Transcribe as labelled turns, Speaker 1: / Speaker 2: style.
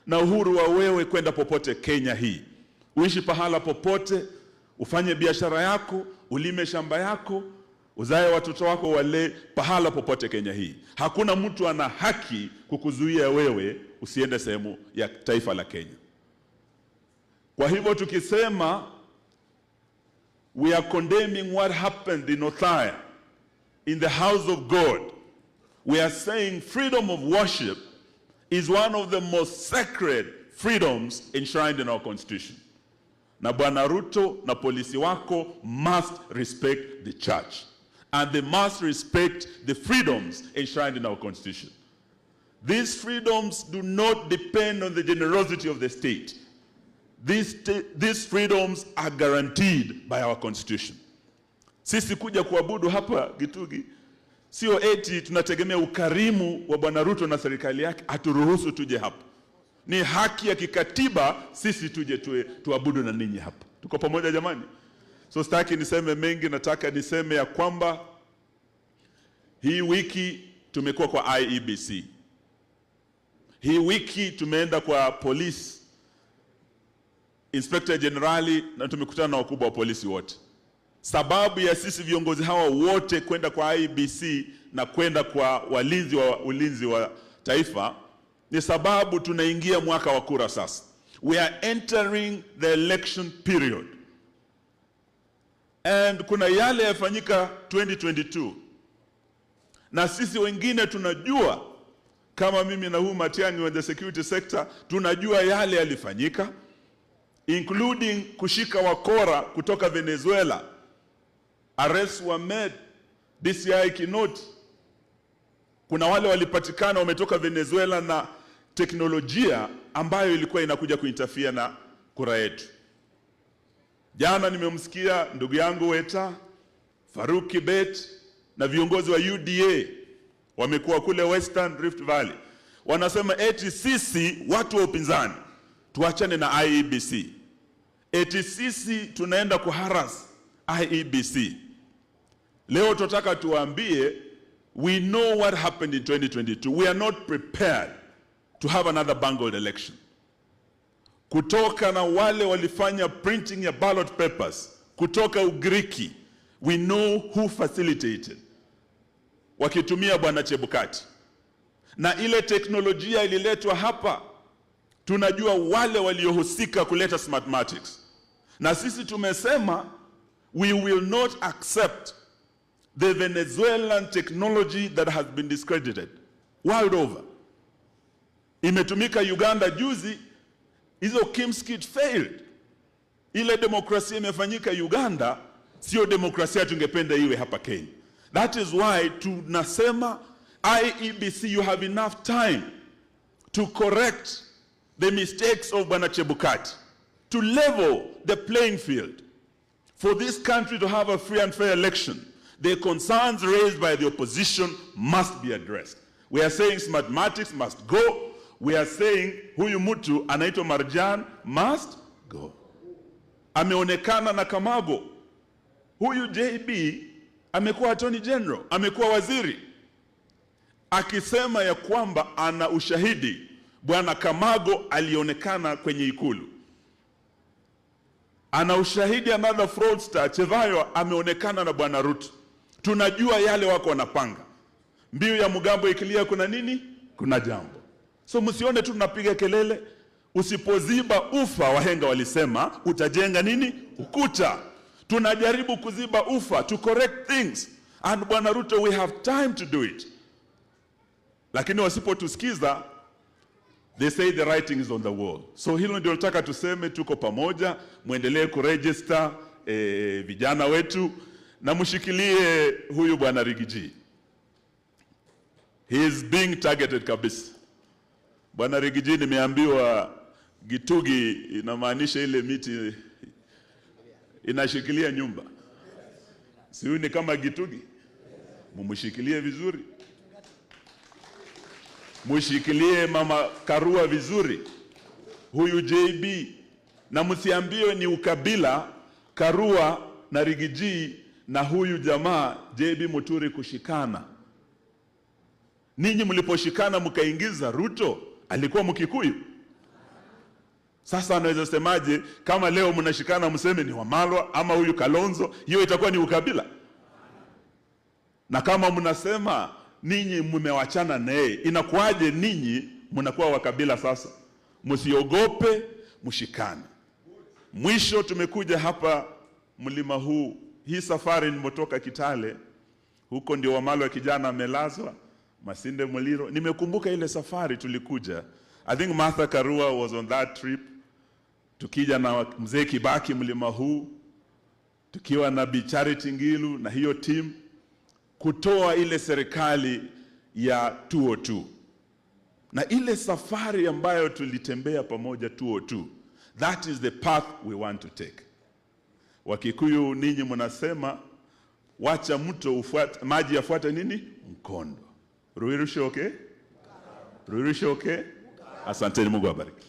Speaker 1: Na uhuru wa wewe kwenda popote Kenya hii, uishi pahala popote, ufanye biashara yako, ulime shamba yako, uzae watoto wako wale pahala popote Kenya hii. Hakuna mtu ana haki kukuzuia wewe usiende sehemu ya taifa la Kenya. Kwa hivyo tukisema we are condemning what happened in Othaya, in the house of God, we are saying freedom of worship is one of the most sacred freedoms enshrined in our constitution. Na Bwana Ruto na polisi wako must respect the church and they must respect the freedoms enshrined in our constitution. These freedoms do not depend on the generosity of the state. These freedoms are guaranteed by our constitution. Sisi kuja kuabudu hapa Gitugi sio eti tunategemea ukarimu wa Bwana Ruto na serikali yake aturuhusu tuje hapa. Ni haki ya kikatiba sisi tuje tuabudu na ninyi hapa. Tuko pamoja, jamani? So sitaki niseme mengi, nataka niseme ya kwamba hii wiki tumekuwa kwa IEBC. Hii wiki tumeenda kwa police inspector general na tumekutana na wakubwa wa polisi wote. Sababu ya sisi viongozi hawa wote kwenda kwa IEBC na kwenda kwa walinzi wa ulinzi wa taifa ni sababu tunaingia mwaka wa kura sasa. We are entering the election period. And kuna yale yafanyika 2022 na sisi wengine tunajua, kama mimi na huyu Matiang'i wa the security sector, tunajua yale yalifanyika, including kushika wakora kutoka Venezuela. Arrests were made, DCI Kinoti. Kuna wale walipatikana wametoka Venezuela na teknolojia ambayo ilikuwa inakuja kuinterfere na kura yetu. Jana nimemsikia ndugu yangu Weta, Faruk Kibet na viongozi wa UDA wamekuwa kule Western Rift Valley, wanasema eti sisi watu wa upinzani tuachane na IEBC, eti sisi tunaenda kuharass IEBC. Leo tunataka tuwaambie, we know what happened in 2022. We are not prepared to have another bungled election. Kutoka na wale walifanya printing ya ballot papers kutoka Ugiriki, we know who facilitated, wakitumia Bwana Chebukati, na ile teknolojia ililetwa hapa, tunajua wale waliohusika kuleta Smartmatics, na sisi tumesema we will not accept the Venezuelan technology that has been discredited world over. Imetumika Uganda juzi, hizo KIEMS kit failed. Ile demokrasia imefanyika Uganda sio demokrasia tungependa iwe hapa Kenya. That is why tunasema, IEBC, you have enough time to correct the mistakes of Bwana Chebukati, to level the playing field for this country to have a free and fair election. The concerns raised by the opposition must be addressed. We are saying Smartmatics must go. We are saying huyu mtu anaitwa Marjan must go. Ameonekana na Kamago. Huyu JB amekuwa attorney general, amekuwa waziri, akisema ya kwamba ana ushahidi Bwana Kamago alionekana kwenye Ikulu. Ana ushahidi another fraudster Chivayo ameonekana na Bwana Ruto. Tunajua yale wako wanapanga. Mbiu ya mgambo ikilia kuna nini? Kuna jambo. So msione tu tunapiga kelele. Usipoziba ufa, wahenga walisema, utajenga nini? Ukuta. Tunajaribu kuziba ufa to correct things. And Bwana Ruto, we have time to do it. Lakini wasipotusikiza, they say the writing is on the wall. So hilo ndio nataka tuseme, tuko pamoja, muendelee kuregister vijana wetu na mshikilie huyu Bwana Riggy G. He is being targeted kabisa. Bwana Riggy G, nimeambiwa Gitugi inamaanisha ile miti inashikilia nyumba. Si huyu ni kama Gitugi? Mumshikilie vizuri, mushikilie Mama Karua vizuri, huyu JB, na msiambiwe ni ukabila Karua na Riggy G na huyu jamaa JB Muturi kushikana. Ninyi mliposhikana mkaingiza Ruto, alikuwa Mkikuyu? Sasa anaweza semaje kama leo mnashikana mseme ni Wamalwa ama huyu Kalonzo? Hiyo itakuwa ni ukabila. Na kama mnasema ninyi mmewachana naye, inakuwaje ninyi mnakuwa wakabila sasa? Msiogope, mshikane. Mwisho tumekuja hapa mlima huu, hii safari nimotoka Kitale, huko ndio Wamalwa kijana amelazwa Masinde Muliro. Nimekumbuka ile safari tulikuja, I think Martha Karua was on that trip, tukija na mzee Kibaki mlima huu, tukiwa na Bi Charity Ngilu na hiyo team kutoa ile serikali ya 202 na ile safari ambayo tulitembea pamoja 202, that is the path we want to take. Wakikuyu ninyi mnasema wacha mto ufuate, maji yafuate nini? Mkondo. Ruiru okay? Ruiru okay? Asanteni, Mungu awabariki.